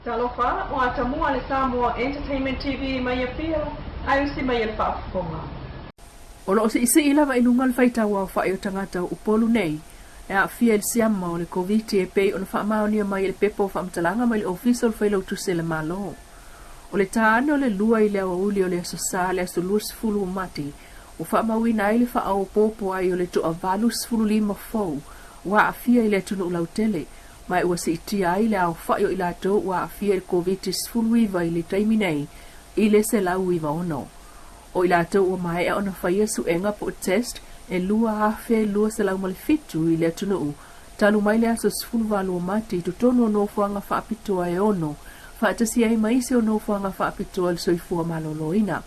Talofa, ua atamua le Samoa Entertainment TV mai Apia, ae usi mai e le faafofoga. O lo o siisii lava i luga le faitau aofai o tagata o Upolu nei e aafia i le siama o le Koviti e pei ona faamaonia mai e le pepa o faamatalaga mai le Ofisa o le Failautusi a le Malo. O le ta ane o le 2 i le aoauli o le Aso Sa le aso 20 o Mati ua faamauina ai le faaopoopo ai o le toa-85 fou ua aafia i le atunuu lautele ma ua siitia ai le aofai o i latou ua aafia i le Koviti-19 i le taimi nei i le 196. O i latou ua maea ona faia suega po o test e 2,207 i le atunuu talu mai le aso 18 o Mati i totonu o nofoaga faapitoa e ono faatasi ai ma isi o nofoaga faapitoa i le soifua maloloina.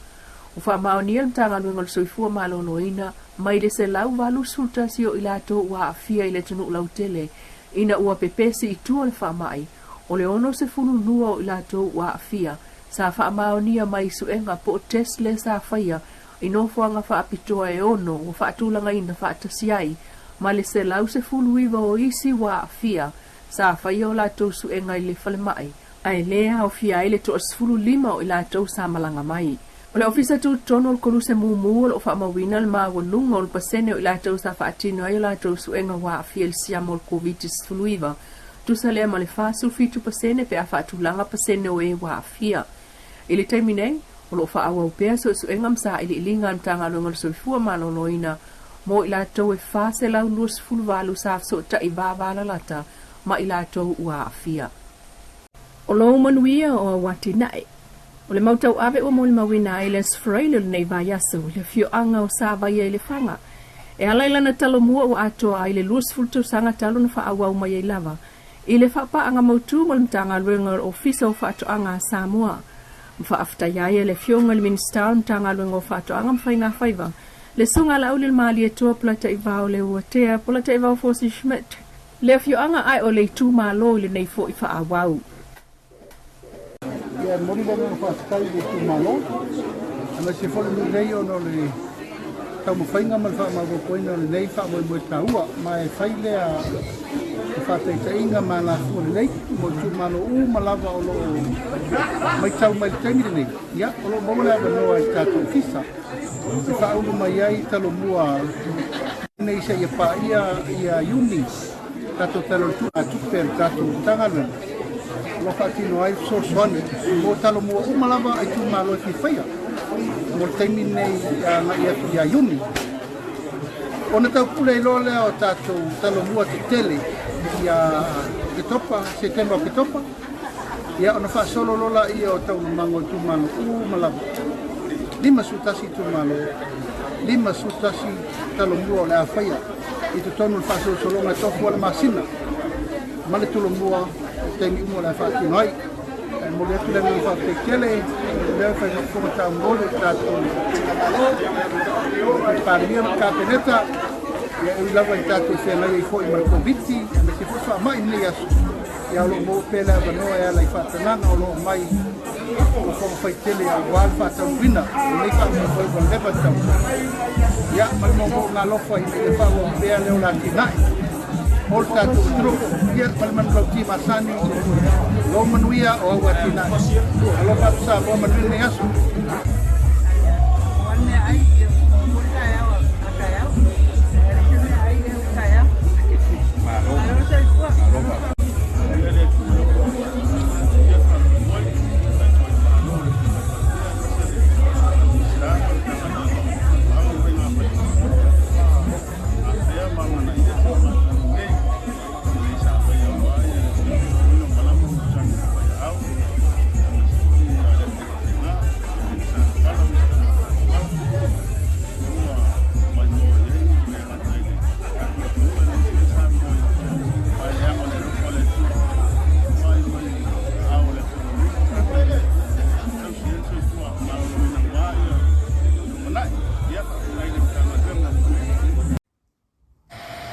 Ua faamaonia le Matagaluega o le Soifua Maloloina mai le 181 o i latou ua aafia i le atunuu lautele ina ua pepesi i tua le faamai, o le 62 o i latou ua aafia sa faamaonia mai i suega po o test lea sa faia i nofoaga faapitoa e ono ua faatulagaina faatasi ai ma le 119 o isi ua aafia sa faia o latou suega i le falemai ae le aofia ai le 15 o i latou sa malaga mai. O le Ofisa Tutotonu o le Koluse Mumu o lo o faamauina le maualuga o le pasene o i latou sa faatino ai o latou suega ua aafia i le siama o le Koviti-19, tusa lea ma le 47% pe a faatulaga pasene o e ua aafia. I le taimi nei, o lo o faaauau pea suesuega ma sailiiliga a le Matagaluega o le Soifua Maloloina mo i latou e 428 sa fesootai vavalalata ma i latou ua aafia. O lou manuia o au atinae. O le mau tauave ua molimauina ai Les Fraile o lenei vaiaso i le afioaga o Savaia i Lefaga. E ala i lana talomua ua atoa ai le 20 tausaga talu ona faaauau mai ai lava i le faapaaga mautu ma le Matagaluega o le Ofisa o Faatoaga a Samoa. Ma faafetaia ai e le Afioga i le Minisita o le Matagaluega o Faatoaga ma Faigafaiva, le Susuga Laaulialemalietoa Polataivao Leuatea Polataivao Fosi Schmidt, Le afioaga ae o le itumalo i lenei foi faaauau. Ia e momoli le agaga faafetai i le itumalo aemaise foi le nuu nei ona o le taumafaiga ma le faamaopoopoina o lenei faamoemoe taua ma e fai lea i faataitaiga ma alafua lelei mo itumalo uma lava o lo o matau mai i le taimi lenei. Ia, o lo o maua le avanoa i le tatou ofisa e faaulu mai ai talomua nei seia paia ia Iuni tatou Tala o le Tupe a le tatou Matagaluega o lo o faatino ai fesoasoani mo talomua uma lava a itumalo e fia faia mo le taimi lenei agai atu ia Iuni. Ona taupule ai loa lea o tatou talomua tetele ia Oketopa, Setema Oketopa, ia ona faasolo loa laia o taualumaga o itumalo uma lava. 51 itumalo, 51 talomua o le a faia i totonu o le faasolosologa e tofu a le masina ma le tulomua i taimi uma o le a faatino ai. E momoli atu le agaga faafetai tele i lea faiga fofoga taugole i tatou Malo, le Palemia ma le Kapeneta, ia e ui lava i tatou feagai ai foi ma le Koviti, aemaise foi faamai i lenei aso, ia o lo o maua pea le avanoa e ala i faatagaga o lo o aumai o fofoga faitele aua le faataunuuina o lenei faamoemoe ua leva ona taumafai. Ia, ma le moomooga alofa ina ia faaauau pea le ola atinae o le tatou atunuu. Ia, ma le manulauti masani, lou manuia o au atinae. Alofa atu Samoa, manuia lenei aso.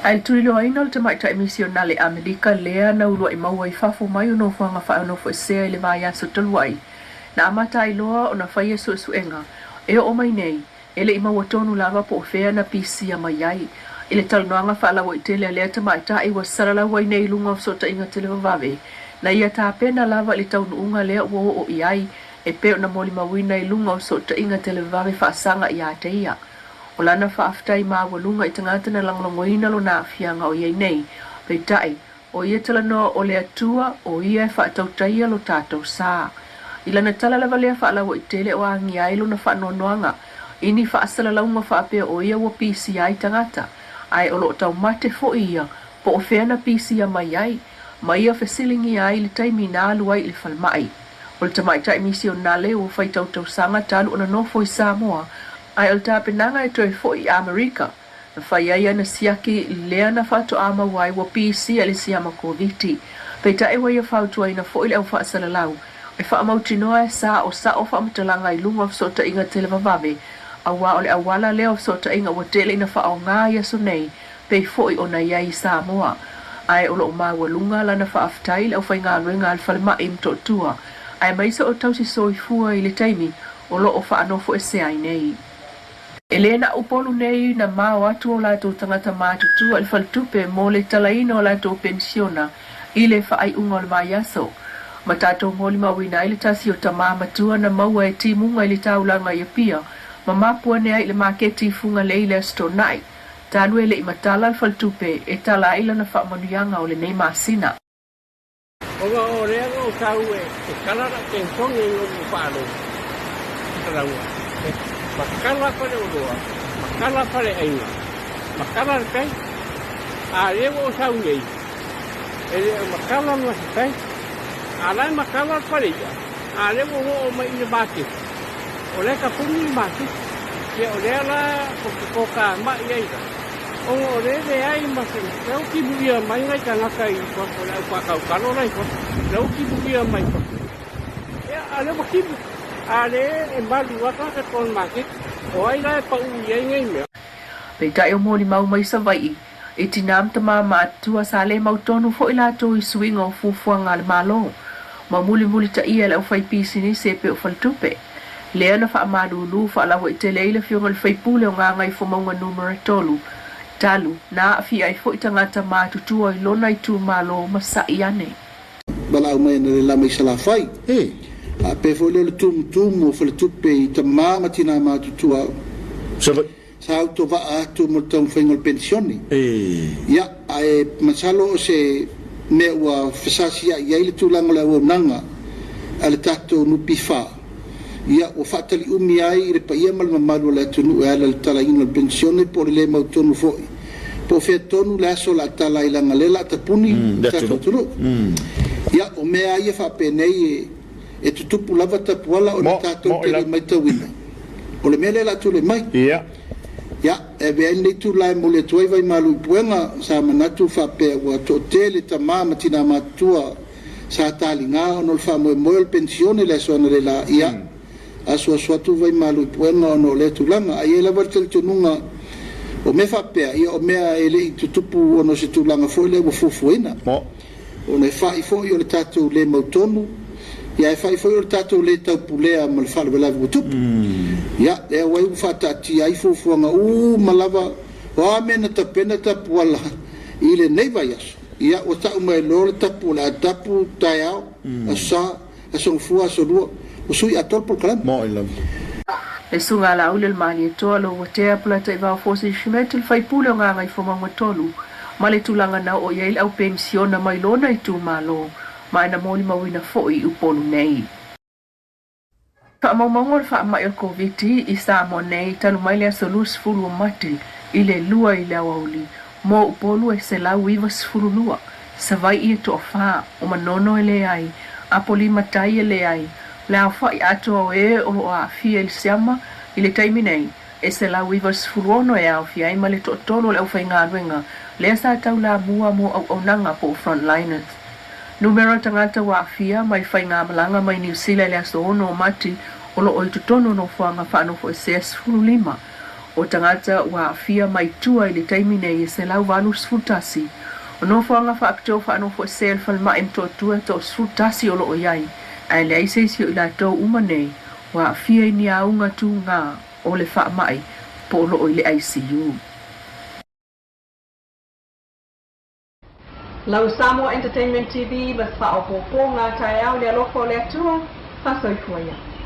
Ae le tuliloaina o le tamaitai misionale Amelika lea na uluai maua i fafo mai o nofoaga faaonofoesea i le vaiaso talu ai, na amata ai loa ona faia suesuega e oo mai nei E le i maua tonu lava po o fea na pisia mai ai. I le talanoaga faalauaitele a lea tamaitai ua salalau ai nei i luga o fesootaiga televavave, Na ia tapena lava i le taunuuga lea ua oo i ai, e pei ona molimauina i luga o fesootaiga televavave faasaga ia te ia. O lana faafetai maualuga i tagata na lagolagoina lona aafiaga o i ai nei, peitai, o ia talanoa o le Atua, o ia e faatautaia lo tatou sa. I lana tala lava lea faalauaitele o agia ai lona faanoanoaga i ni faasalalauga faapea o ia ua pisia ai tagata, ae o lo o taumate foi ia po o fea na pisia mai ai, ma ia fesiligia ai le taimi na alu ai i le falemai. O le tamaitai misionale ua fai tautausaga talu ona nofo i Samoa, ae o le tapenaga e toe foi i Amerika, na fai ai ana siaki lea na faatoa maua ai ua pisia i le siama Koviti. Peitai ua ia fautuaina foi le au faasalalau e faamautinoa e saosao faamatalaga i luga o fesootaiga televavave, auā o le auala lea o fesootaiga ua tele ina faaaoga i aso nei pei foi ona i ai i Samoa. Ae o lo o maualuga lana faafetai i le aufaigaluega a le falemai i Motootua, aemaise o tausi soifua i le taimi o lo o faanofoesea ai nei. E le na Upolu nei na mao atu o latou tagata matutua i le faletupe mo le talaina o latou penisiona i le faaiuga o le vaiaso. Ma tatou molimauina ai le tasi o tamā matua na maua e timuga i le taulaga i Apia ma mapu ane ai i le maketi i Fugalei i le Aso Toonai, talu e le i matala le faletupe e tala ai lana faamanuiaga o lenei masina. Ona o lea na ou tau e tala lau penisione i lou faalogo i e matala faleoloa, matala faleaiga, matala le tai. A lea ua ou sau nei, e le o matala ma se tai. A la e matala le fale i'a, a lea ua oo mai i le maketi, o lea e tapuni le maketi. Ia o lea la ou te tokamai ai la, Ona o lea e leai ma se la ua timuia mai nai tagata i fafo, le au faatautalo la i fafo, la ua timuia mai fafo. Ia, a o lea ua timu, a o lea e malu lava tagata i totonu o le maketi. O ai la e pau i ai nei mea? Peitai o molimau mai Savaii, i tinā ma tamā matutua sa le mautonu foi latou i suiga o fuafuaga a le Malo, ma mulimulitaia e le aufaipisinisi e pei o faletupe. Lea na faamalulu faalauaitele ai le Afioga i le Faipule o Gagaifomauga Numera 3, talu na aafia ai foi tagata matutua i lona itumalo ma sa'i ane. Valaau mai ana le lama i Salafai. A pei foi lea o le tumutumu o faletupe i tama ma tina matutua sa autovaa atu mo le taumafaiga o le penisione. Ia, ae masalo o se mea ua fesasiai ai le tulaga o le auaunaga a le tatou NPF, ia, ua faataliumi ai i le paia ma le mamalu o le atunuu e ala i le talaina o le penisione po o le le mautonu foi po o fea tonu le aso o le a tala ai leaga lea o le a tapuni le tatou atunuu. Ia, o mea lava ia faapenei e tutupu lava tapuala ona tatou te le maitauina o le mea lea o le a tulai mai. Ia, e avea ai lenei itula e momoli atu ai Vaimalu i Puega, sa manatu faapea ua toatele tama ma tina matutua sa taliga ona o le faamoemoe o le penisione i le aso analeila, ia, asuasu atu Vaimalu i Puega ona o lea tulaga. Ae i ai lava le talitonuga o mea faapea, ia o mea e le i tutupu ona o se tulaga foi lea ua fuafuaina. Ona e fa'i foi o le tatou lē mautonu, ia ae fa'i foi o le tatou lē taupulea ma le faalavelave ua tupu. Ia, lea ua ai ua faataatia ai fuafuaga uma lava, o a mea na tapena tapuala i lenei vaiaso, ia ua ta'u mai loa le tapu o le a tapu taeao, Aso Sa, Aso Gafua, Aso Lua, ua sui atoa le polokalame. Le Susuga a Laauli o le Malietoa, Lo Uatea, Polataivao Fosi Schmidt, le faipule o Gagaifomauga 3, ma le tulaga na oo i ai le au penisiona mai lona itumalo, ma e na molimauina foi i Upolu nei. Faamaumauga o le faamai o le Koviti i Samoa nei talu mai le aso 20 o Mati i le 2 i le aoauli mo Upolu e 192, Savaii e toafa, o Manono e leai, Apolima Tai e leai, le aofa'i atoa o e o lo o aafia i le siama i le taimi nei, e 196 e aofia ai ma le toatolu o le aufaigaluega lea sa taulamua mo auaunaga po o frontliners. Numera o tagata ua aafia mai faigamalaga mai Niu Sila i le aso 6 o Mati o lo o i totonu o nofoaga faanofoesea 15 o tagata ua aafia mai tua i le taimi nei e 181. O nofoaga faapitoa faanofoesea i le falemai Motootua e toa-11 o lo o i ai, ae leai se isi o i latou uma nei ua aafia i ni auga tugā o le faamai po o lo o i le ICU. Lau Samoa Entertainment TV ma se faaopoopoga taeao i le alofa o le Atua. Faasoifua ia.